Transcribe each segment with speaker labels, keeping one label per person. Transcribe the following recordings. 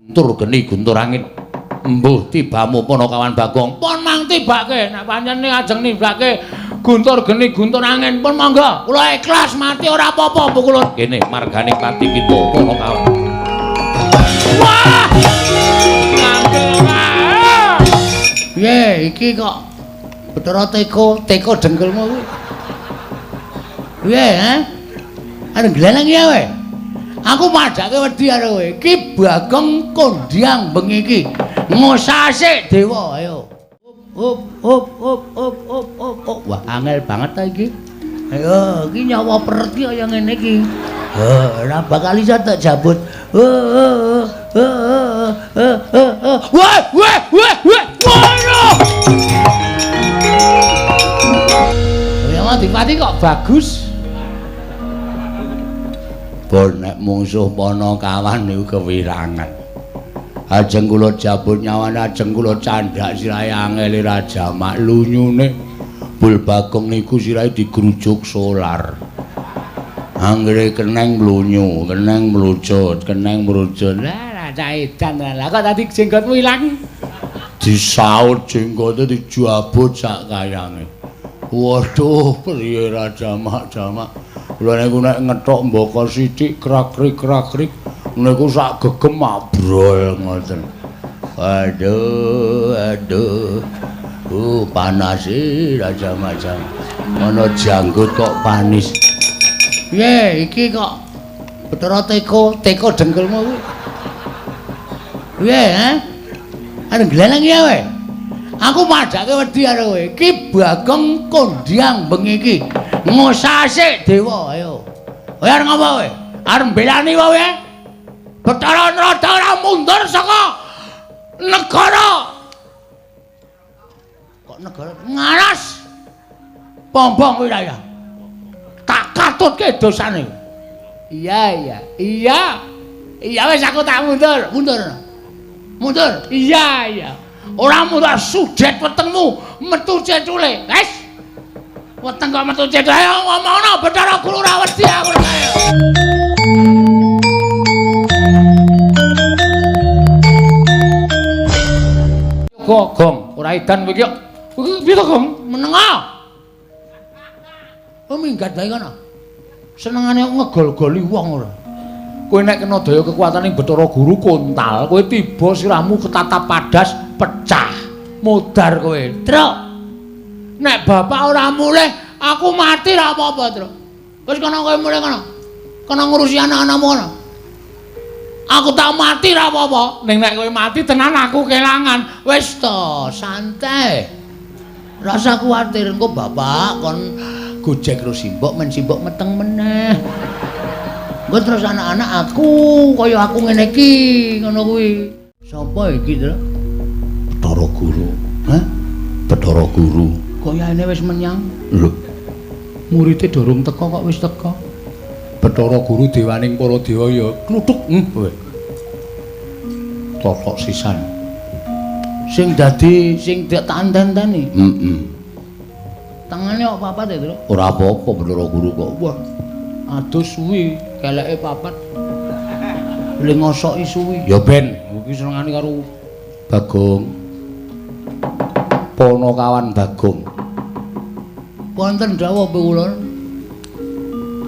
Speaker 1: Guntur geni guntur angin. Mbuh tibamu Panakawan Bagong. Pun mang tibake nek pancen ajeng nibake guntur geni guntur angin pun monggo. Kula ikhlas mati ora apa-apa pukulun. Kene margane pati kita Panakawan. Wah! Piye iki kok Bathara teko, teko dengkulmu kuwi. Piye, ha? Arep gleleng ya kowe? Aku padhake wedi karo kowe. Iki Bagong kondhang bengi iki. Ngosase dewa, ayo. Hop hop hop hop hop hop hop. Wah, angel banget ta iki. Ayo, iki nyawa peret iki kaya ngene iki. Ora bakal iso tak jabut. Wah, wah, wah, wah. Waduh. Ya Adipati kok bagus. Bon nek mungsuh Panakawan niku kewirangan. Ajeng kula jabut nyawane, ajeng kula candhak sirahe angele Raja Mak lunyune. Bul Bagong niku sirahe digrujuk solar. Anggere keneng mlunyu, keneng mlucut, keneng mrucut. Lah cah edan lah kok tadi jenggotmu ilang. Disaut jenggote dijabut sak kayange. Waduh, priye Raja Mak jamak. Kula niku nek ngethok mbaka sithik krak-krik-krak-krik niku sak gegem abrol ngoten. Aduh, aduh. Panas e Raja Mak jamak. Ana janggut kok panis. Piye iki kok Bathara teko, teko dengkulmu kuwi. Piye, ha? Arep gleleng ya kowe? Aku padhake wedi karo kowe. Iki Bagong kondhang bengi iki. Ngosase dewa, ayo. Kowe arep ngopo kowe? Arep mbelani kowe? Bathara Narada ora mundur saka negara. Kok negara ngaras? Bombong wilayah. Tak katutke dosane. Iya, iya. Iya. Iya wis aku tak mundur, mundur. Mundur. Iya, iya. Ora mundur sudet wetengmu metu cecule. Wis. Weteng kok metu cecule. Ayo ngomongno Bathara Guru ora wedi aku. Ayo. Kok Gong, ora edan kowe iki kok. Piye to, Gong? Meneng ah. Oh minggat bae kono. Senengane ngegol-goli wong ora. Kowe nek kena daya kekuatane Bathara Guru kontal, kowe tiba sirahmu ketatap padas pecah. Modar kowe. Truk. Nek bapak ora mulih, aku mati ra apa-apa, Truk. Wis kono kowe mulih kono. Kono ngurusi anak-anakmu kono. Aku tak mati ra apa-apa. Ning nek kowe mati tenan aku kelangan. Wis to, santai. Rasa kuwatir engko bapak kon gojek karo simbok men simbok meteng meneh. Engko terus anak-anak aku kaya aku ngene iki ngono kuwi. Sapa iki, Tru? Bathara Guru. Hah? Bathara Guru. Kayane wis menyang. Lho. Murite durung teka kok wis teka. Bathara Guru dewaning para dewa ya kluthuk kowe. Totok sisan. Sing dadi sing tak enten-enteni. Heeh. Tangane kok papat ya, Tru? Ora apa-apa Bathara Guru kok. Wah. Adus suwi, keleke papat. Le ngosoki suwi. Ya ben, iki senengane karo Bagong. Panakawan Bagong. Wonten dawuh kula.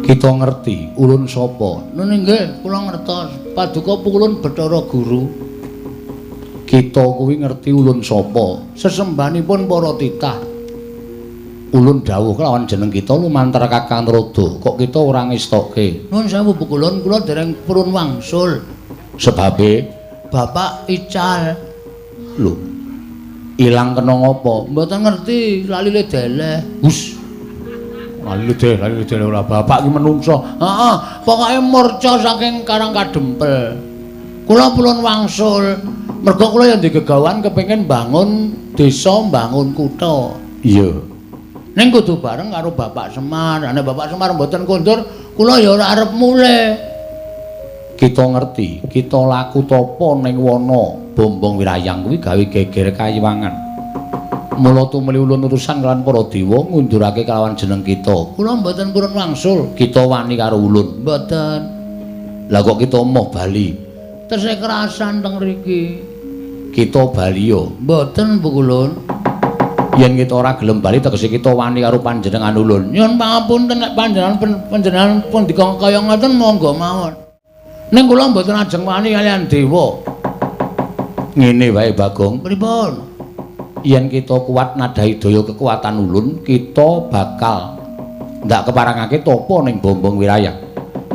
Speaker 1: Kita ngerti ulun sapa? Nun nggih, kula ngertos. Paduka pukulun Bathara Guru. Kita kuwi ngerti ulun sapa? Sesembahanipun para titah. Ulun dawuh kelawan jeneng kita lumantar Kakang Narada. Kok kita ora ngestokke? Nuwun sewu pukulun, kula dereng purun wangsul. Sebabe Bapak ical. Lho. Ilang kena ngopo? Mboten ngerti, lali le deleh. Hus. Lali deleh ora bapak iki menungso. Heeh, pokoke murca saking Karang Kadempel. Kula purun wangsul. Mergo kula yen digegawan kepengin bangun desa, bangun kutha. Iya. Ning kudu bareng karo Bapak Semar. Nek Bapak Semar mboten kondur, kula ya ora arep mulih. Kita ngerti, kita laku tapa ning wana Bombong Wirayang kuwi gawe geger kayiwangan. Mula tumuli ulun urusan kelawan para dewa ngundurake kelawan jeneng kita. Kula mboten purun wangsul, kita wani karo ulun. Mboten. Lah kok kita moh bali? Tesih kerasan teng mriki. Kita bali yo. Mboten Pukulun. Yen kita ora gelem bali tegese kita wani karo panjenengan ulun. Nyuwun pangapunten nek panjenengan pun dikon kaya ngoten monggo mawon. Ning kula mboten ajeng wani kaliyan dewa. Ngene wae Bagong. Pripun? Yen kita kuat nadhahi daya kekuatan ulun, kita bakal ndak keparangake tapa ning Bombong Wirayang.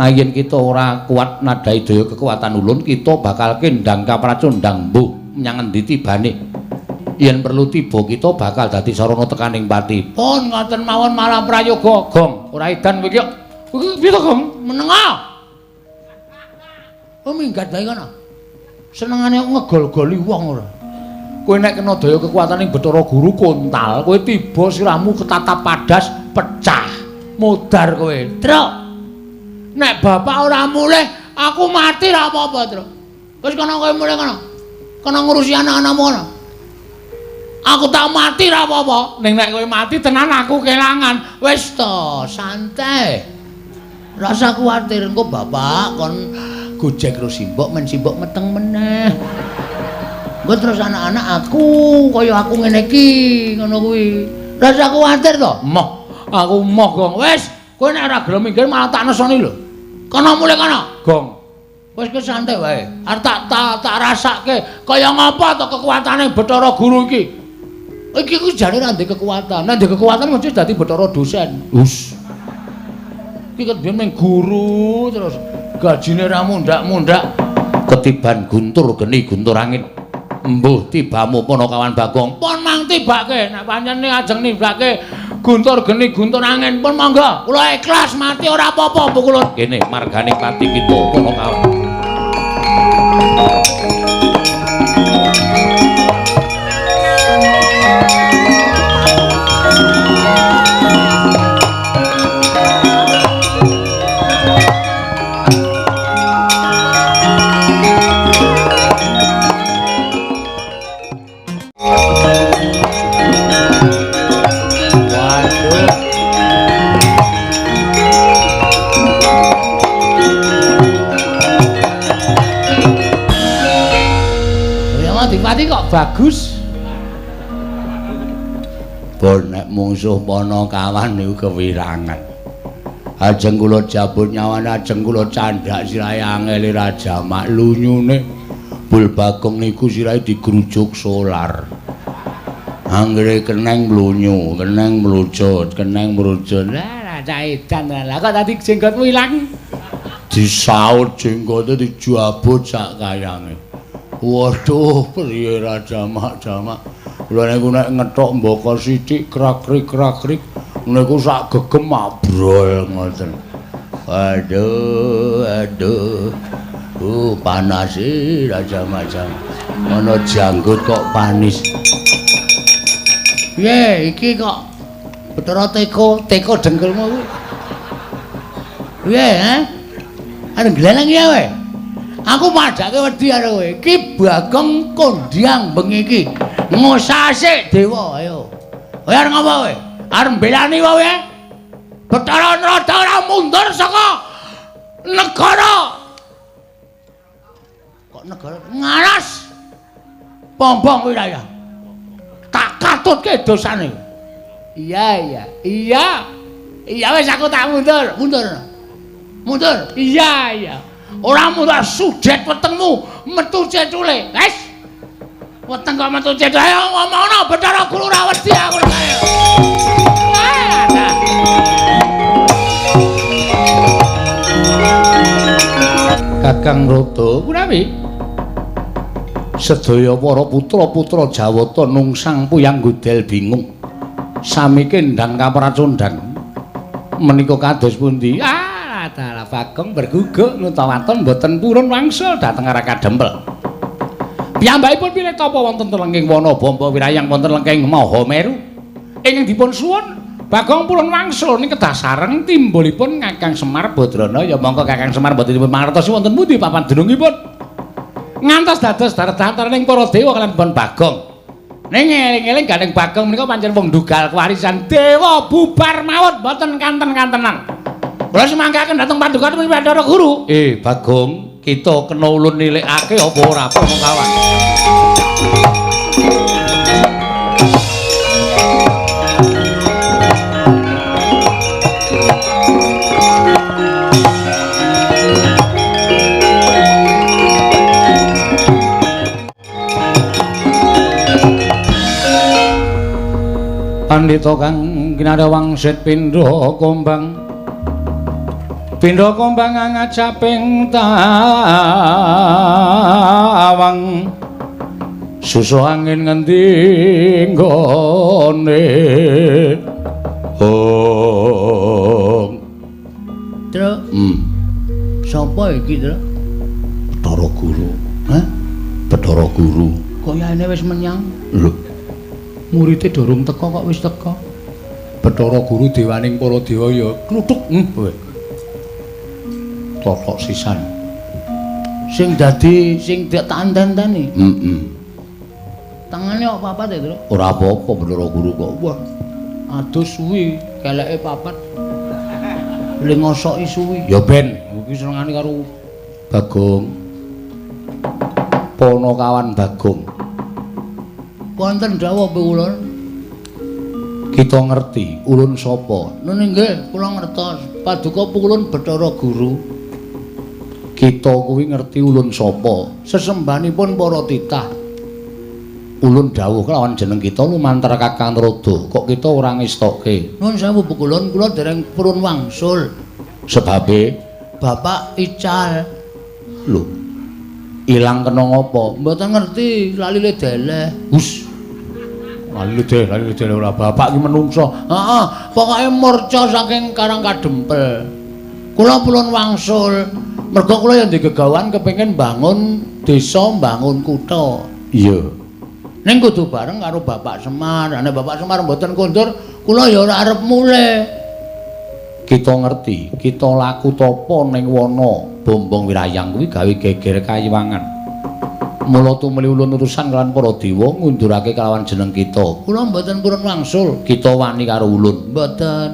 Speaker 1: Nah yen kita ora kuat nadhahi daya kekuatan ulun, kita bakal kendang kapracundang mbuh menyang endi tibane. Yen perlu tiba kita bakal dadi sarana tekaning pati. Pun ngoten mawon malah prayoga, Gong. Ora edan kowe iki. Kowe piye to, Gong? Menenga. Oh minggat wae kono. Senengane ngegol-goli wong ora. Kowe nek kena daya kekuatane Bathara Guru kontal, kowe tiba sirahmu ketatap padas pecah. Modar kowe. Truk. Nek bapak ora mulih, aku mati ra apa-apa, Truk. Wis kono kowe mulih kono. Kono ngurusi anak-anakmu kono. Aku tak mati ra apa-apa. Ning nek kowe mati tenan aku kelangan. Wis to, santai. Rasa kuwatir engko bapak kon gojek karo simbok men simbok meteng meneh. Engko terus anak-anak aku kaya aku ngene iki ngono kuwi. Rasa kuwatir to? Moh, aku moh, Gong. Wis, kowe nek ora gelem minggir malah tak nesoni lho. Kono mulih kono, Gong. Wis ke santai wae. Arep tak rasake kaya ngapa to kekuatane Bathara Guru iki. Iki ku jane ora ndek kekuatan. Nek ndek kekuatan mesti dadi Bathara dosen. Hus. Iki ket biyen mung guru terus gajine ra mundhak-mundhak ketiban guntur geni guntur angin. Mbuh tibamu Panakawan Bagong. Pun mang tibake nek pancen ajeng nibake guntur geni guntur angin pun monggo. Kula ikhlas mati ora apa-apa pukulun. Kene margane pati kita Panakawan. Adipati kok bagus. Bon nek mungsuh Panakawan niku kewirangan. Ajeng kula jabut nyawane, ajeng kula candhak sirahe angele Raja Mak lunyune. Bul Bagong niku sirahe digrujuk solar. Anggere keneng mlunyu, keneng mlucut, keneng mrucut. Lah cah edan lah kok tadi jenggotmu ilang. Disaut jenggote dijabut sak kayange. Waduh, priye Raja Mak jamak. Kula niku nek ngethok mbaka sithik krak-krik-krak-krik niku sak gegem abrol ngoten. Aduh, aduh. Panas e Raja Mak jamak. Ana janggut kok panis. Piye iki kok Bathara teko, teko dengkulmu kuwi. Piye, ha? Arep gleleng ya kowe. Aku padhake wedi karo kowe. Iki Bagong kondhang bengi iki. Ngosase dewa, ayo. Kowe arep ngopo kowe? Arep mbelani kowe? Bathara Narada ora mundur saka negara. Kok negara ngaras? Bombong wilayah. Tak katutke dosane. Iya, iya. Iya. Iya wis aku tak mundur, mundur. Mundur. Iya, iya. Ora mundur sudet wetengmu metu cecule. Wis. Weteng kok metu cecule. Ayo ngomongno Bathara Guru ora wedi aku. Kakang Rada punawi sedaya para putra-putra Jawata nungsang puyang godel bingung. Sami kendang kapracundang. Menika kados pundi? Ah, dalah Bagong berguguk nutawaton mboten purun wangsul dhateng Raka Dempel. Piyambakipun pilih tapa wonten lengking wana Bamba Wirayang wonten lengking Mahameru. Ingkang dipun suwun Bagong purun wangsul ning kedah sareng timbulipun Kakang Semar Badrana. Ya monggo Kakang Semar mboten dipun mangertosi wonten pundi papan dunungipun. Ngantos dados datar-dataring para dewa kaliyan Bon Bagong. Ning eling-eling gandeng Bagong menika pancen wong ndugal kewarisan dewa bubar mawon mboten kanten-kantenan. Kula sumanggaken dhateng paduka Bathara Guru. Bagong, Kita kena ulun nilikake apa ora Panakawan? Pandhita kang kinarya wangsit pindha kombang. Pindha kombang ngajaping tawang. Susu angin ngendi nggone. Hong.
Speaker 2: Truk. Sapa iki, Truk?
Speaker 1: Bathara Guru. Hah? Bathara Guru.
Speaker 2: Kayane wis menyang.
Speaker 1: Lho. Murite durung teka kok wis teka. Bathara Guru dewaning para dewa ya kluthuk kowe. Totok sisan.
Speaker 2: Sing dadi sing tak anten-anteni.
Speaker 1: Heeh.
Speaker 2: Tangane kok papat ya, Truk?
Speaker 1: Ora apa-apa Bathara Guru kok.
Speaker 2: Wah. Adus suwi, keleke papat. Le ngosoki suwi.
Speaker 1: Ya ben, iki senengane karo Bagong. Panakawan Bagong.
Speaker 2: Wonten dawuh kula.
Speaker 1: Kita ngerti ulun sapa?
Speaker 2: Nun nggih, kula ngertos. Paduka ulun Bathara Guru.
Speaker 1: Kita kuwi ngerti ulun sapa?
Speaker 2: Sesembahanipun para titah.
Speaker 1: Ulun dawuh kelawan jeneng kita lumantar Kakang Rodo. Kok kita ora ngestokke?
Speaker 2: Nun sewu ulun, kula dereng purun wangsul.
Speaker 1: Sebabe
Speaker 2: Bapak ical.
Speaker 1: Lho. Ilang kena ngopo?
Speaker 2: Mboten ngerti, lali le deleh.
Speaker 1: Hus. Lali dheleh ora bapak iki menungso.
Speaker 2: Heeh, pokoke murca saking Karang Kadempel. Kula purun wangsul. Mergo kula ya ndek gegawan kepengin bangun desa, bangun kutha.
Speaker 1: Iya.
Speaker 2: Ning kudu bareng karo Bapak Semar. Nek Bapak Semar mboten kondur, kula ya ora arep mulih.
Speaker 1: Kita ngerti, kita laku tapa ning wana Bombong Wirayang kuwi gawe geger kayiwangan. Mula tumuli ulun urusan kelawan para dewa ngundurake kelawan jeneng kita.
Speaker 2: Kula mboten purun wangsul.
Speaker 1: Kita wani karo ulun.
Speaker 2: Mboten.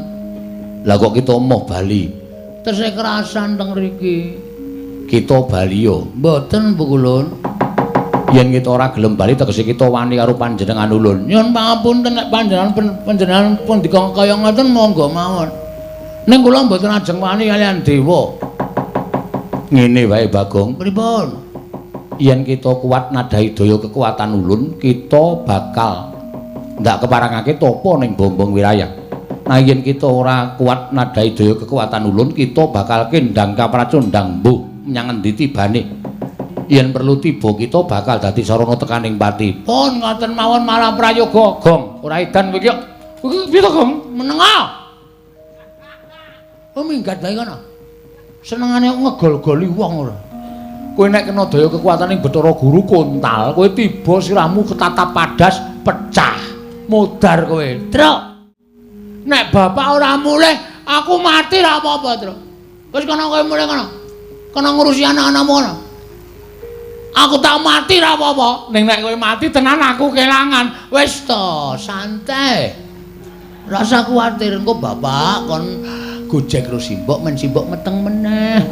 Speaker 1: Lah kok kita moh bali?
Speaker 2: Tesih kerasan teng mriki.
Speaker 1: Kita bali yo.
Speaker 2: Mboten Bu Kulun.
Speaker 1: Yen kita ora gelem bali tegese kita wani karo panjenengan ulun.
Speaker 2: Nyuwun pangapunten nek panjenengan pun dikon kaya ngoten monggo mawon. Ning kula mboten ajeng wani kaliyan dewa.
Speaker 1: Ngene wae Bagong.
Speaker 2: Pripun?
Speaker 1: Yen kita kuat nadhahi daya kekuatan ulun, kita bakal ndak keparangake tapa ning Bombong Wirayang. Nah yen kita ora kuat nadhahi daya kekuatan ulun, kita bakal kendang kapracundang mbuh menyang endi tibane. Yen perlu tiba kita bakal dadi sarana tekaning pati.
Speaker 2: Pun ngoten mawon malah prayoga,
Speaker 1: Gong. Ora edan kowe iki. Kowe piye to, Gong?
Speaker 2: Menenga. Oh minggat wae kono. Senengane ngegol-goli wong ora.
Speaker 1: Kowe nek kena daya kekuatane Bathara Guru kontal, kowe tiba sirahmu ketatap padas pecah.
Speaker 2: Modar kowe. Truk. Nek bapak ora mulih, aku mati ra apa-apa, Truk. Wis kono kowe mulih kono. Kono ngurusi anak-anakmu kono. Aku tak mati ra apa-apa.
Speaker 1: Ning nek kowe mati tenan aku kelangan.
Speaker 2: Wis to, santai. Rasa kuwatir engko bapak kon gojek karo simbok men simbok meteng meneh.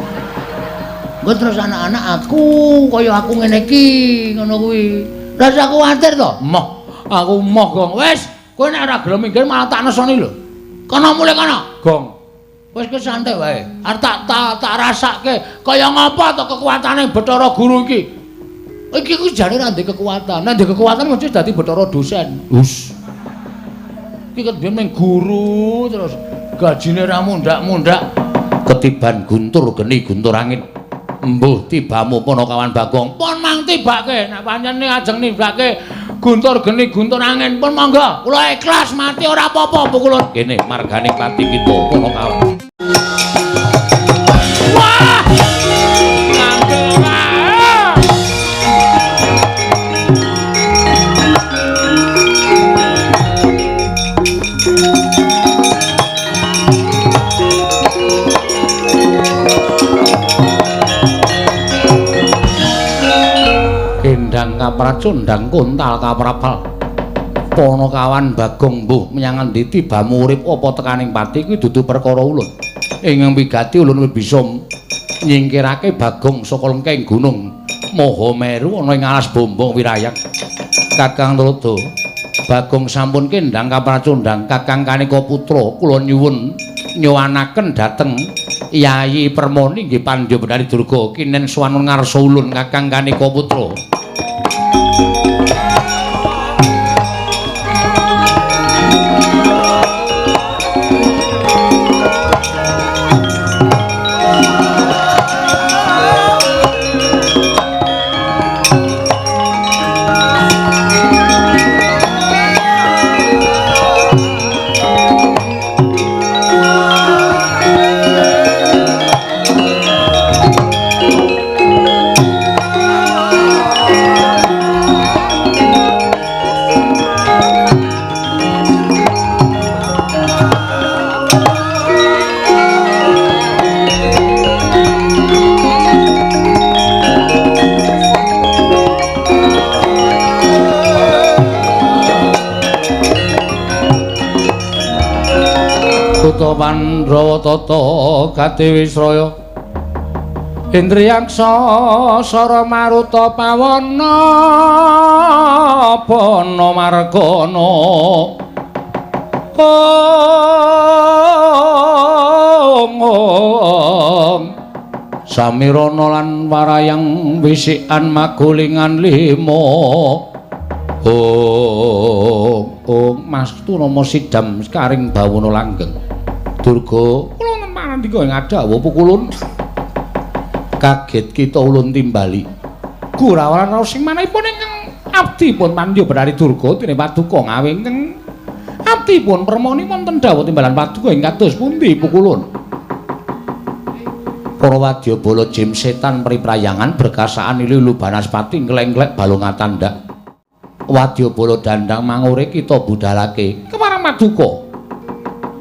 Speaker 2: Engko terus anak-anak aku kaya aku ngene iki ngono kuwi. Rasa kuwatir to?
Speaker 1: Moh, aku moh, Gong.
Speaker 2: Wis, kowe nek ora gelem minggir malah tak nesoni lho. Kono mulih kono.
Speaker 1: Gong.
Speaker 2: Wis kowe santai wae. Arep tak rasake kaya ngapa to kekuatane Bathara Guru iki. Iki ku jane ora ndek kekuatan. Nek ndek kekuatan mesti dadi Bathara dosen.
Speaker 1: Hus.
Speaker 2: Iki ket biyen mung guru terus gajine ra mundhak-mundhak.
Speaker 1: Ketiban guntur geni guntur angin. Mbuh tibamu Panakawan Bagong.
Speaker 2: Pun mang tibake nek pancen ajeng nibake guntur geni guntur angin pun monggo. Kula ikhlas mati ora apa-apa pukulun.
Speaker 1: Kene margane pati kita Panakawan.
Speaker 2: Wah! Ngandel wae.
Speaker 1: Kendang kapracundang kontal kaprapal. Panakawan Bagong mbuh menyang endi tibamu urip apa tekaning pati kuwi dudu perkara ulun. Ing wigati ulun wis bisa Nyingkirake Bagong saka lengkeng gunung Mahameru ana ing alas Bombong Wirayang. Kakang Tuladha, Bagong sampun kendhang kapracondhang Kakang Kaneka Putra kula nyuwun nyuwanaken dhateng Yayi Permoni nggih Pandya Betari Durga kinen sowan ngarsa ulun Kakang Kaneka Putra. Pandhawa tata Gatiwisraya Indriyaksa Sara Maruta Pawana Bana Margana Om Om Samirana lan warayang wisikan magulingan lima. Om Om Mastu nama sidam sekaring bawana langgeng. Durga kula ngendika ing adhawuh pukulun kaget kita ulun timbali gurawaran raos sing manahipun ingkang abdipun Pandya Betari Durga dene paduka ngawe ingkang abdipun permoni wonten dawuh timbalan paduka ing kados pundi pukulun. Para wadyabala jim setan priprayangan berkasaan ilu banaspati nglengglek balung atandak wadyabala dandang mangure kita budalake kemarang paduka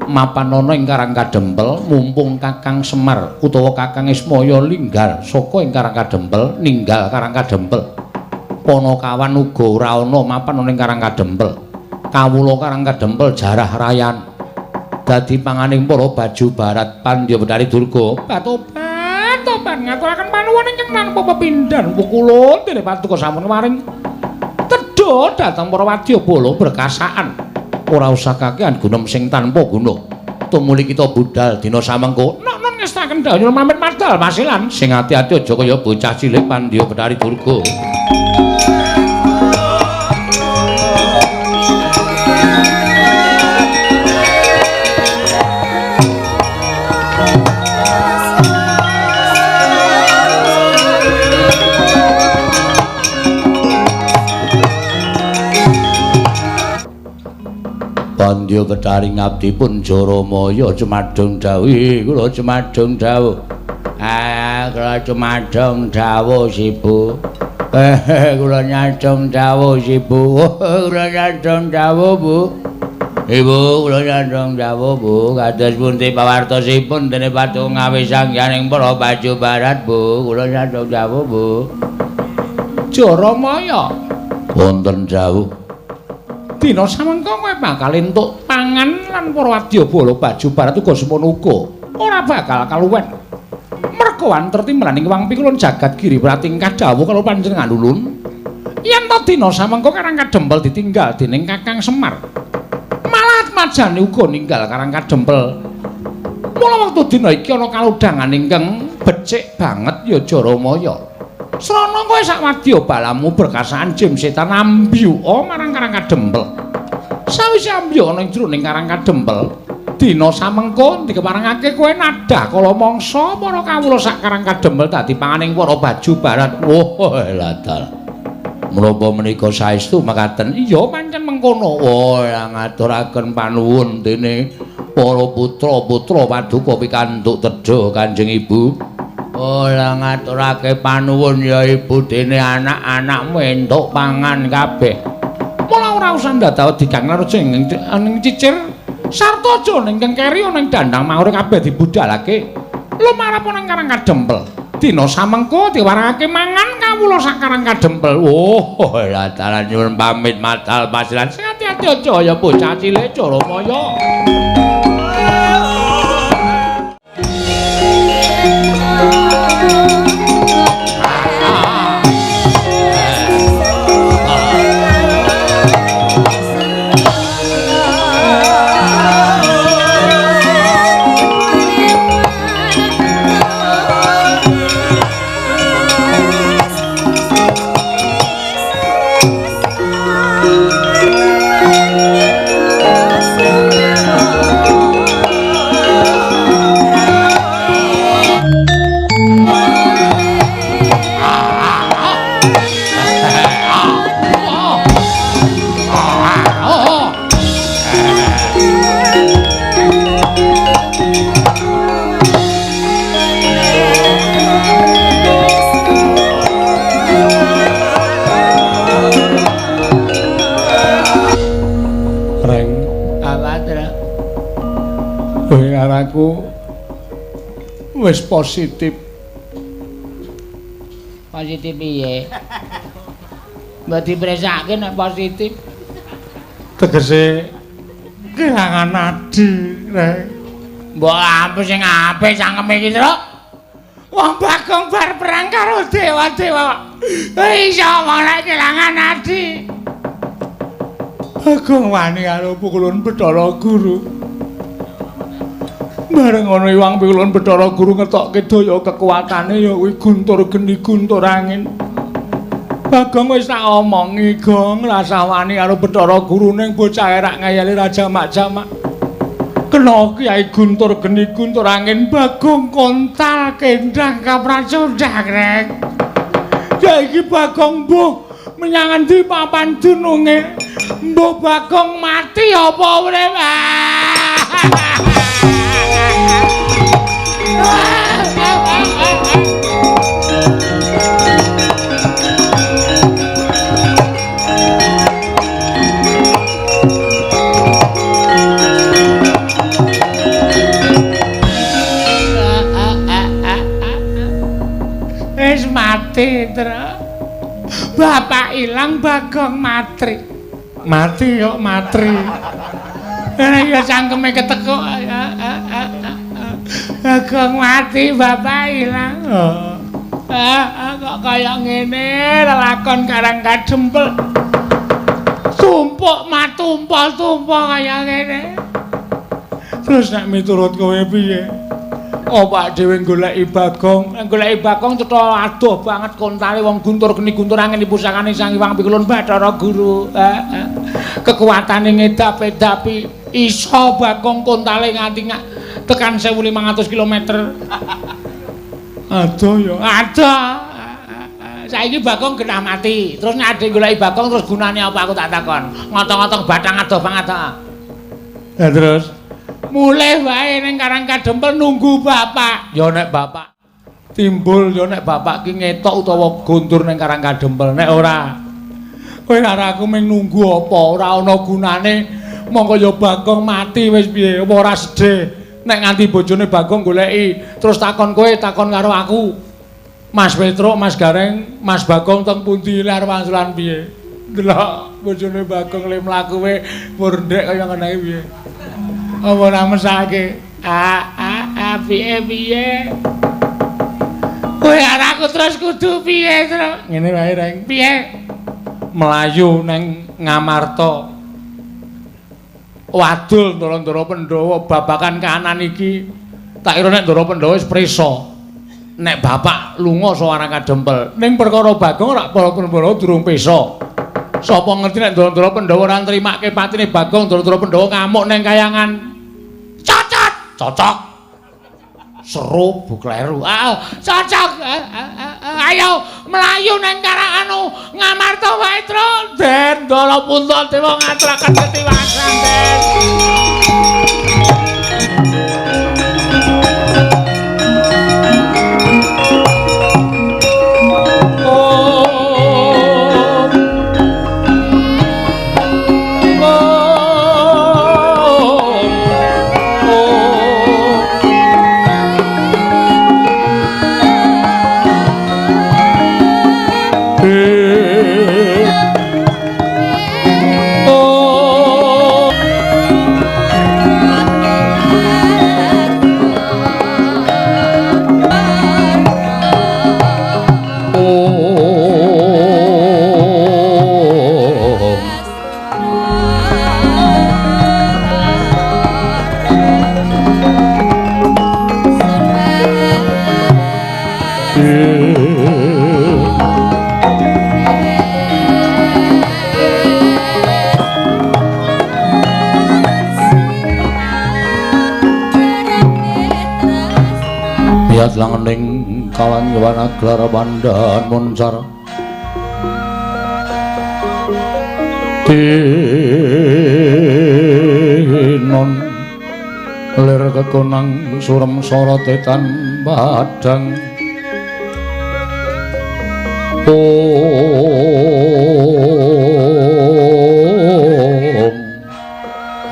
Speaker 1: mapan ana ing Karang Kadempel mumpung Kakang Semar utawa Kakang Ismaya linggal saka ing Karang Kadempel ninggal Karang Kadempel. Panakawan uga ora ana mapan ana ing Karang Kadempel. Kawula Karang Kadempel jarah rayan dadi panganing para baju barat Pandya Betari Durga. Batobat ngaturaken panuwun ingkang tanpa pepindhan pukulun dene paduka sampun maring tedha dhateng para wadyabala berkasaan. Ora usah kakean gunem sing tanpa guna. Tumuli kita budal dina samengko. Nok non ngestaken dawuh pamit madal masilan. Sing ati-ati aja kaya bocah cilik Pandya Betari Durga. Pandya Betari ngabdipun Jaramaya cumadung dawuh kula cumadung dawuh. Ah kula cumadung dawuh Sibu. Kula nyadong dawuh Sibu. Kula nyadong dawuh Bu. Ibu kula nyadong dawuh Bu. Kados pundi pawartosipun dene patung ngawe sangyaning para baju barat Bu. Kula nyadong dawuh Bu. Jaramaya wonten dawuh. Dina samengko kowe bakal entuk pangan lan para wadyabala baju barat uga semono uga ora bakal kaluwen. Merga wanter timbalaning wang pikulun jagat giri pratingkah dawuh karo panjenengan ulun. Yen to dina samengko Karang Kadempel ditinggal dening Kakang Semar. Malah majane uga ninggal Karang Kadempel. Mula wektu dina iki ana kalodhangan ingkang becik banget ya Jaramaya. Srana kowe sak wadyabalamu berkasaan jim setan ambyuka marang Karang Kadempel. Sawise ambyuk ana ing jroning Karang Kadempel, dina samengko dikeparengake kowe nadah kala mangsa para kawula sak Karang Kadempel dadi panganing para baju barat. Wah, ladal. Menapa menika saestu mekaten? Iya, pancen mengkono. Wah, ngaturaken panuwun dene para putra-putra paduka pikantuk tedha Kanjeng Ibu. Ora ngaturake panuwun ya Ibu dene anak-anakmu entuk pangan kabeh. Mula ora usah ndadawa digang raja ing cicir sarta aja ning keri ana ing dandang maure kabeh dibudalake. Lumarep ana ing Karang Kadempel. Dina samengko diwarangake mangan kawula sak Karang Kadempel. Oh, lah dalan nyuwun pamit madal pasiran. Sing ati-ati aja ya bocah cilik Jaramaya. karo aku wis positif.
Speaker 2: Positif piye? Mbok dipresake nek positif.
Speaker 1: Tegese kelangan adi, Reng.
Speaker 2: Mbok ampun sing apik cangkeme iki, Truk. Wong Bagong bar perang karo dewa-dewa. Iso ora kelangan adi.
Speaker 1: Bagong wani karo pukulun Bathara Guru. Bareng ana iwang pikulun Bathara Guru ngetokke daya kekuatane ya kuwi guntur geni guntur angin. Bagong wis tak omongi, Gong, rasa wani karo Bathara Guru ning bocah rak ngayali ra jamak-jamak. Kena Kyai Guntur geni guntur angin Bagong kontal kendang kapracundhang, Reng. Saiki Bagong mbuh menyang endi papan dununge? Mbuh Bagong mati apa urip?
Speaker 2: Wis mati, Truk. Bapak ilang, Bagong matri.
Speaker 1: Mati kok matri.
Speaker 2: Ya cangkeme ketekuk. Bagong mati, bapak ilang. Kok kaya ngene lelakon Karang Kadempel. Tumpuk matumpul-tumpul kaya ngene.
Speaker 1: Terus nek miturut kowe piye? Opak dhewe goleki Bagong,
Speaker 2: goleki Bagong cetha adoh banget kontale wong guntur geni guntur angin pusakane Sang Hyang Pikulun Bathara Guru. Kekuatane ngedap-edapi iso Bagong kontale nganti tekan 1500 km.
Speaker 1: Adoh ya,
Speaker 2: adoh. Saiki Bagong genah mati. Terus nek adhe goleki Bagong terus gunane apa aku tak takon. Ngotong-ngotong bathang adoh banget ta.
Speaker 1: Lah terus
Speaker 2: mulih wae ning Karang Kadempel nunggu bapak.
Speaker 1: Ya nek bapak timbul, ya nek bapak ki ngetok utawa guntur ning Karang Kadempel. Nek ora, kowe karo aku mung nunggu apa? Ora ana gunane. Mongko ya Bagong mati wis piye? Apa ora sedih nek nganti bojone Bagong goleki terus takon kowe, takon karo aku. Mas Petruk, Mas Gareng, Mas Bagong teng pundi arep wangsulan piye? Delok bojone Bagong le mlaku we murndek kaya ngene iki piye? Apa ora mesake?
Speaker 2: Piye piye? Kowe arep aku terus kudu piye, Truk?
Speaker 1: Ngene wae, Reng.
Speaker 2: Piye?
Speaker 1: Melayu nang Ngamarta. Wadul Ndara-ndara Pandhawa babakan kahanan iki. Tak kira nek Ndara Pandhawa wis prisa. Nek bapak lunga saka Karang Kadempel. Ning perkara Bagong ora para Pandhawa durung pesa. Sapa ngerti nek Ndara-ndara Pandhawa ora nrimake patine Bagong, Ndara-ndara Pandhawa ngamuk ning kayangan.
Speaker 2: Cocok.
Speaker 1: Cocok. Seru bu kleru.
Speaker 2: Cocok. Ayo mlayu nang Karang anu Ngamarta wae, Truk. Den Ndara Puntadewa ngaturaken ketiwasan, Den.
Speaker 1: Miyat langening kawan yowana gelar pandhan muncar tinon lir kekonang surem sorote tan padhang. Om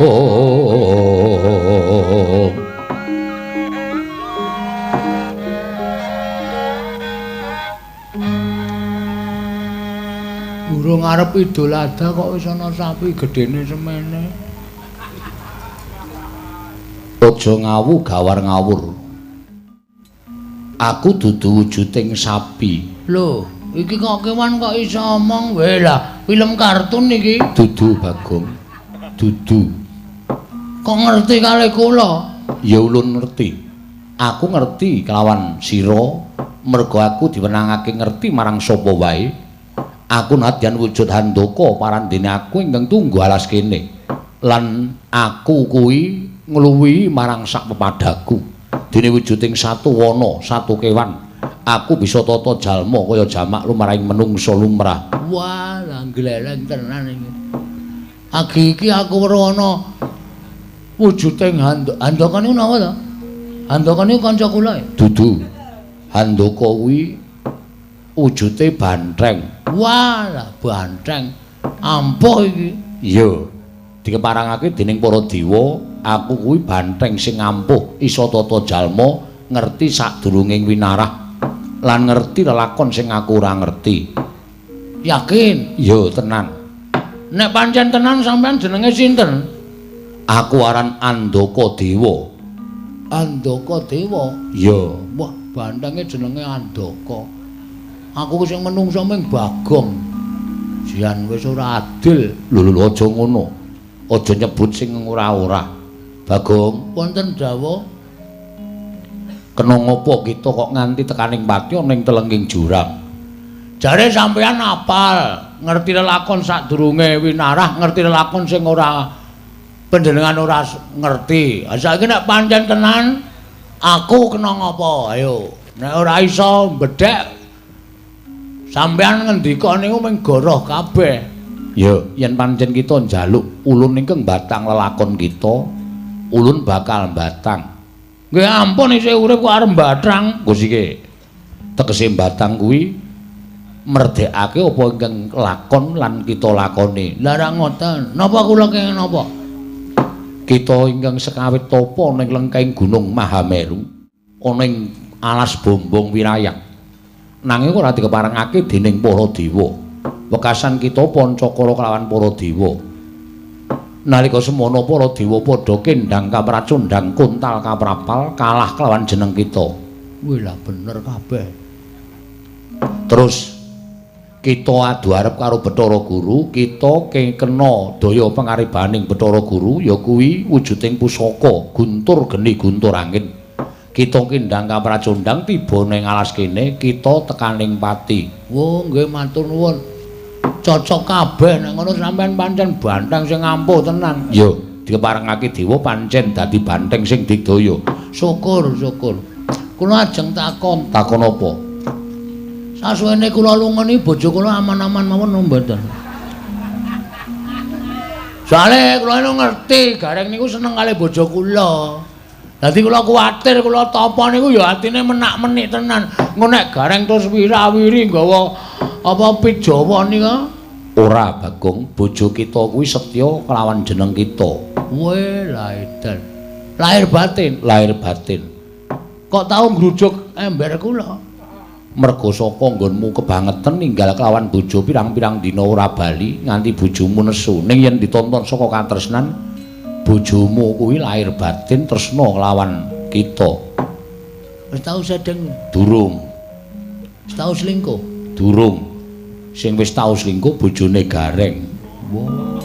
Speaker 1: Om. Arep Idul Adha kok wis ana sapi gedene semene.
Speaker 2: Aja ngawu gawar ngawur. Aku dudu wujuding sapi.
Speaker 1: Lho, iki kok kewan kok iso omong? Weh lah, film kartun iki.
Speaker 2: Dudu Bagong. Dudu.
Speaker 1: Kok ngerti kalih kula?
Speaker 2: Ya ulun ngerti. Aku ngerti kelawan sira merga aku diwenangake ngerti marang sapa wae. Aku nadyan wujud Handaka parandene aku ingkang tunggu alas kene. Lan aku kuwi ngluwihi marang sak pepadaku. Dene wujuding satu wana, satu kewan, aku bisa tata jalma kaya jamak lumrahing menungsa lumrah.
Speaker 1: Wah, lah gleleng tenan iki. Agi iki aku weruh ana wujuding Handaka niku napa to? Handaka niku kanca kula ya?
Speaker 2: Dudu. Handaka kuwi wujute bantheng.
Speaker 1: Wah, lah bantheng. Ampuh iki.
Speaker 2: Iya. Dikeparangake dening para dewa, aku kuwi bantheng sing ampuh, iso tata jalma, ngerti sadurunging winarah lan ngerti lelakon sing aku ora ngerti.
Speaker 1: Yakin?
Speaker 2: Iya, tenan.
Speaker 1: Nek pancen tenan sampean jenenge sinten?
Speaker 2: Aku aran Andaka Dewa.
Speaker 1: Andaka Dewa?
Speaker 2: Iya.
Speaker 1: Wah, banthenge jenenge Andaka. Aku sing menungso ming Bagong. Jian wis ora adil.
Speaker 2: Lho lho aja ngono. Aja nyebut sing ora-ora. Bagong,
Speaker 1: wonten dawuh.
Speaker 2: Kena ngopo kita kok nganti tekaning pati ana ing telenging jurang?
Speaker 1: Jare sampean apal, ngerti lelakon sadurunge winarah, ngerti lelakon sing ora panjenengan ora ngerti. Ha saiki nek pancen tenan aku kena ngopo? Ayo, nek ora iso mbedhek sampean ngendika niku mung goroh kabeh.
Speaker 2: Ya, yen pancen kita njaluk ulun ingkang batang lelakon kita, ulun bakal batang.
Speaker 1: Nggih ampun isih urip kok arep mbathang.
Speaker 2: Engko sike. Tegese batang kuwi merdekake apa ingkang lakon lan kita lakoni.
Speaker 1: Lah ra ngoten. Napa kula kenging napa?
Speaker 2: Kita ingkang sekawit tapa ning lengkeng Gunung Mahameru, ana ing alas Bombong Wirayak. Nanging ora dikeparengake dening para dewa. Wekasan kita pancakara kelawan para dewa. Nalika semana para dewa padha kendhang kapracundhang kuntal kaprapal kalah kelawan jeneng kita.
Speaker 1: Wih lah bener kabeh.
Speaker 2: Terus kita adu arep karo Bathara Guru, kita kena daya pangaribaning Bathara Guru ya kuwi wujuding pusaka guntur geni guntur angin. Kita kendhang kapracundhang tiba ning alas kene, kita tekaning pati.
Speaker 1: Wo nggih matur nuwun. Cocok kabeh nek ngono sampean pancen banteng sing ampuh tenan.
Speaker 2: Ya, dikeparengake dewa pancen dadi banteng sing digdaya.
Speaker 1: Syukur, syukur. Kula ajeng takon.
Speaker 2: Takon apa?
Speaker 1: Sasuwene kula lunga niki bojo kula aman-aman mawon napa mboten? Soale kula niku ngerti Gareng niku seneng kalih bojo kula. Dadi kula kuwatir kula tapa niku ya atine menak-menik tenan. Engko nek Gareng terus wirawiri nggawa apa pit Jawa nika?
Speaker 2: Ora, Bagong, bojo kita kuwi setya kelawan jeneng kita.
Speaker 1: Weh, lah edan. Lahir batin,
Speaker 2: lahir batin.
Speaker 1: Kok tau ngrujuk ember kula?
Speaker 2: Merga saka nggonmu kebangetan ninggal kelawan bojo pirang-pirang dina ora bali nganti bojomu nesu. Ning yen ditonton saka katresnan, bojomu kuwi lahir batin tresna kelawan kita.
Speaker 1: Wis tau sedeng?
Speaker 2: Durung.
Speaker 1: Wis tau selingkuh?
Speaker 2: Durung. Sing wis tau selingkuh bojone Gareng.
Speaker 1: Wah.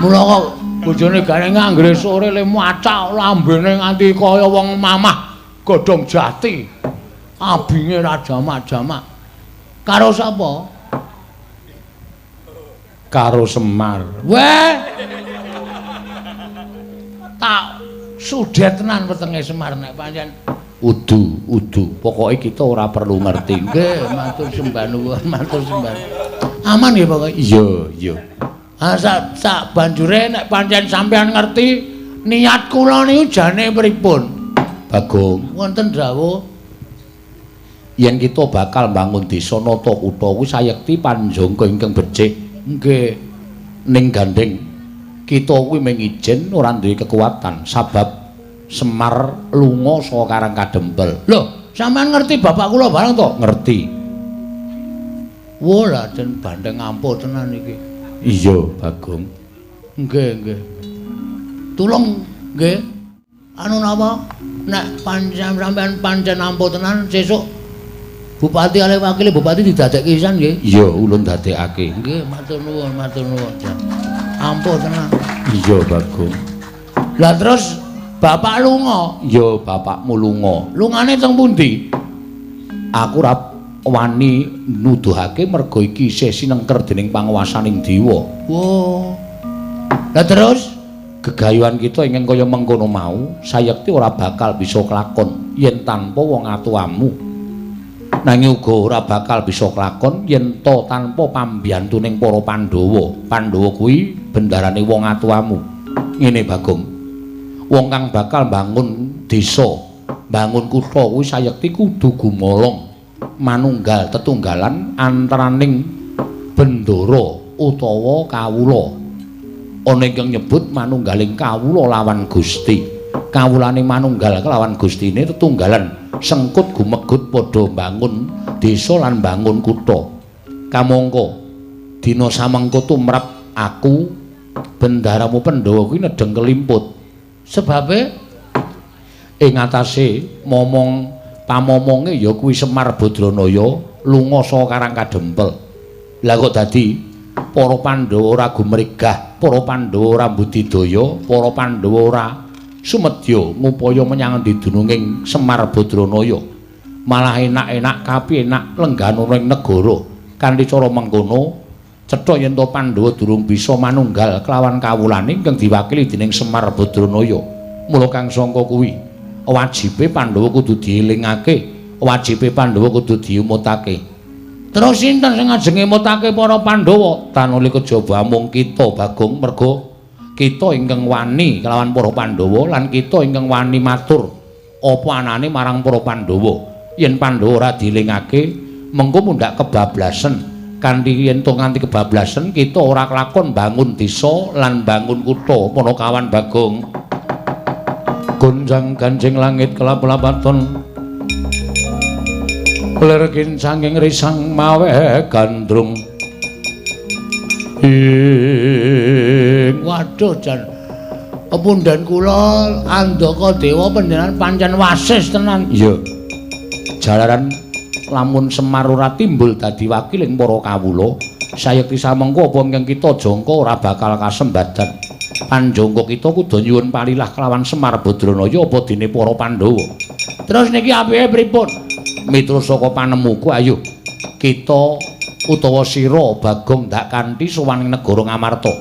Speaker 1: Mula kok bojone Gareng anggere sore le macak lambene nganti kaya wong mamah godhong jati. Abinge ra jamak-jamak. Karo sapa?
Speaker 2: Karo Semar.
Speaker 1: Weh. Tak sudet tenan wetenge Semar nek pancen.
Speaker 2: Udu, udu. Pokoke kita ora perlu ngerti.
Speaker 1: Nggih, matur sembah nuwun, matur sembah. Aman nggih pokoke?
Speaker 2: Iya, iya.
Speaker 1: Ah sak banjure nek pancen sampean ngerti niat kula niku jane pripun?
Speaker 2: Bagong,
Speaker 1: wonten dawuh
Speaker 2: yen kita bakal mbangun desa nata kutha kuwi sayekti panjangka ingkang becik.
Speaker 1: Nggih.
Speaker 2: Ning gandeng kita kuwi mung ijen ora duwe kekuatan sabab Semar lunga saka Karang Kadempel.
Speaker 1: Lho, sampean ngerti bapak kula bareng to?
Speaker 2: Ngerti. Wah, lah den bandeng ampuh tenan iki.
Speaker 1: Iya, Bagong.
Speaker 2: Nggih, nggih. Tulung nggih. Anu napa? Nek pancen sampean pancen ampuh tenan sesuk bupati kalih wakile bupati didadekke pisan nggih.
Speaker 1: Iya, ulun dadekake.
Speaker 2: Nggih, matur nuwun, matur nuwun. Ampuh tenan.
Speaker 1: Iya, Bagong.
Speaker 2: Lah terus bapak lunga?
Speaker 1: Iya, bapakmu lunga.
Speaker 2: Lungane teng pundi?
Speaker 1: Aku ora wani nuduhake merga iki isih sinengker dening panguwasaning dewa.
Speaker 2: Wah. Lah terus
Speaker 1: gegayuhan kita ingkang kaya mengkono mau sayekti ora bakal bisa kelakon yen tanpa wong atuamu. Nanging uga ora bakal bisa kelakon yen ta tanpa pambiyantuning para Pandhawa. Pandhawa kuwi bendarane wong atuamu. Ngene Bagong. Wong kang bakal bangun desa, bangun kutha kuwi sayekti kudu gumolong manunggal tetunggalan antaraning bendara utawa kawula. Ana ingkang nyebut manunggaling kawula lawan Gusti. Kawulane manunggal kelawan Gustine tetunggalan sengkut gumegut padha mbangun desa lan mbangun kutha. Kamangka dina samengko tumrap aku bendaramu Pandhawa kuwi nedheng kelimput.
Speaker 2: Sebabe
Speaker 1: ing atase momong pamomonge ya kuwi Semar Badranaya lunga saka Karang Kadempel. Lah kok dadi para Pandhawa ora gumregah, para Pandhawa ora budidaya, para Pandhawa ora sumedya ngupaya menyang endi dununging Semar Badranaya. Malah enak-enak kapi enak lengganana ing negara. Kanthi cara mengkono cetha yen to Pandhawa durung bisa manunggal kelawan kawulane ingkang diwakili dening Semar Badranaya. Mula kang sangka kuwi wajibe Pandhawa kudu dielingake, wajibe Pandhawa kudu diumutake. Terus sinten sing ajeng ngemutake para Pandhawa? Tanuli kejaba amung kita Bagong, merga kita ingkang wani kelawan para Pandhawa lan kita ingkang wani matur apa anane marang para Pandhawa. Yen Pandhawa ora dielingake, mengko mundhak kebablasen. Kanthi yen to nganti kebablasen kita ora kelakon bangun desa lan bangun kutha. Panakawan Bagong. Gonjang ganjing langit kelap-lapaton lir kincanging risang mawe gandrung. Ing
Speaker 2: waduh jan pepundhen kula Andaka Dewa panjenengan pancen wasis tenan.
Speaker 1: Iya. Jalaran lamun Semar ora timbul dadi wakiling para kawula, sayekti samengko apa ingkang kita jangka ora bakal kasembadan. Panjangka kita kudu nyuwun palilah kelawan Semar Badranaya apa dene para Pandhawa.
Speaker 2: Terus niki apike pripun?
Speaker 1: Miturut saka panemuku, ayo kita utawa sira Bagong ndak kanthi sowan ing negara Ngamarta.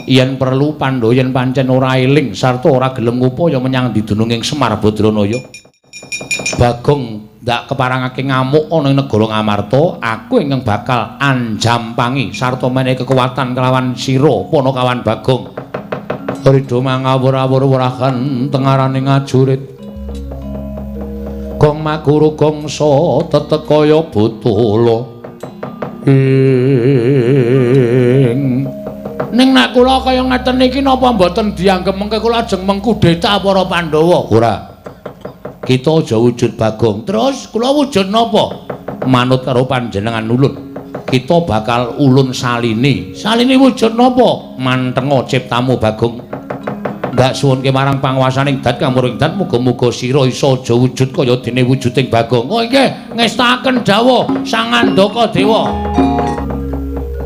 Speaker 1: Yen perlu Pandhawa yen pancen ora eling sarta ora gelem ngupaya menyang didununging Semar Badranaya, Bagong ndak keparangake ngamuk ana ing negara Ngamarta, aku ingkang bakal anjampangi sarta menehi kekuatan kelawan sira Panakawan Bagong. Ridho mangawur-awur wrahan tengarane ngajurit. Gong maguru gongsa tetek kaya botolo. Ing
Speaker 2: ning nek kula kaya ngeten iki napa mboten dianggep mengke kula ajeng mengkudeta para Pandhawa?
Speaker 1: Ora. Kita aja wujud Bagong.
Speaker 2: Terus kula wujud napa?
Speaker 1: Manut karo panjenengan ulun. Kita bakal ulun salini.
Speaker 2: Salini wujud napa?
Speaker 1: Mantenga ciptamu Bagong. Ndak suwunke marang panguwasaning dat kamuring dat muga-muga sira iso aja wujud kaya dene wujuding Bagong.
Speaker 2: Oh nggih, ngestakaken dawuh Sang Andaka Dewa.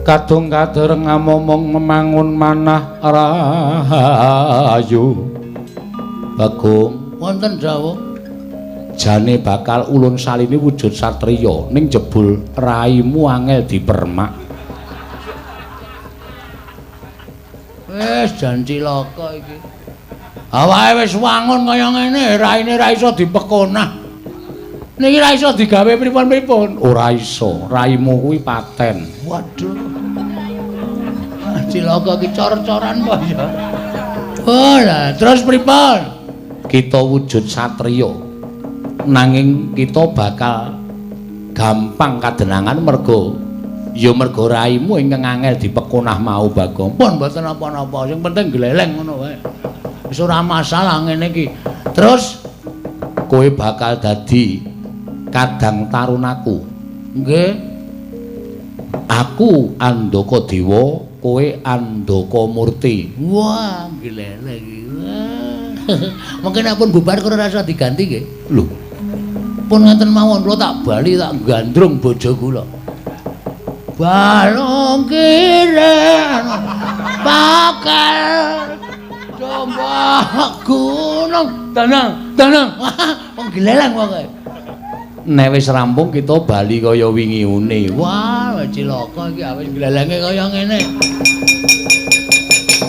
Speaker 1: Kadung kadereng ngamomong memangun manah rahayu. Bagong,
Speaker 2: wonten dawuh.
Speaker 1: Jane bakal ulun salini wujud satriya ning jebul raimu angel dipermak.
Speaker 2: Wis jan cilaka iki. Awake wis wangun kaya ngene, raine ra iso dipekonah. Niki ra iso digawe pripun-pripun.
Speaker 1: Ora iso, raimu kuwi paten.
Speaker 2: Waduh. Cilaka iki cor-coran apa ya? Oh, lah terus pripun?
Speaker 1: Kita wujud satriya. Nanging kita bakal gampang kadenangan merga ya merga raimu ingkang angel dipekonah mau Bagong.
Speaker 2: Pun mboten napa-napa, sing penting gleleng ngono wae. Wis ora masalah ngene iki. Terus
Speaker 1: kowe bakal dadi kadang tarunaku.
Speaker 2: Nggih.
Speaker 1: Aku Andaka Dewa, kowe Andaka Murti. Wah, gleleng iki. Mungkin nek pun bubar kula rasa diganti nggih. Lho. Pun ngeten mawon kula tak bali tak gandrung bojo kula. Balung kiren pakel domba gunung tenang tenang. Wong gleleng pokoke. Nek wis rampung kita bali kaya wingi une. Wah, cilaka iki awis glelenge kaya ngene.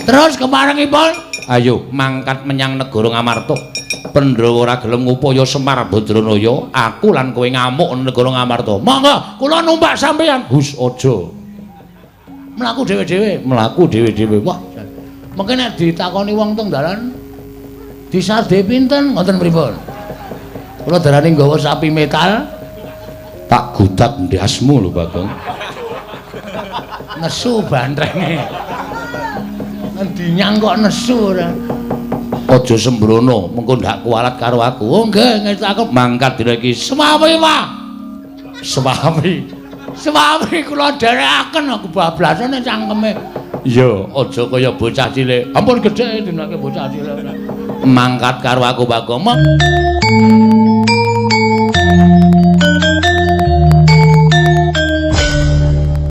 Speaker 1: Terus kemarengipun, ayo mangkat menyang negara Ngamarta. Pandhawa ora gelem ngupaya Semar Badranaya, aku lan kowe ngamuk negara Ngamarta. Monggo, kula numpak sampeyan. Hus aja. Mlaku dhewe-dhewe, mlaku dhewe-dhewe. Wah, mungkin nek ditakoni wong teng dalan disade pinten ngoten pripun? Kula darani nggawa sapi metal tak gudak ndasmu lho Bagong. Nesu bantrenge. Ngendi nyang kok nesu ora. Aja sembrono, mengko ndak kualat karo aku. Oh nggih, ngestu aku mangkat dina iki. Semawi, Pak. Semawi. Semawi kula dherekaken aku bablasane cangkeme. Iya, aja kaya bocah cilik. Ampun gedhe dinake bocah cilik. Mangkat karo aku Bagong.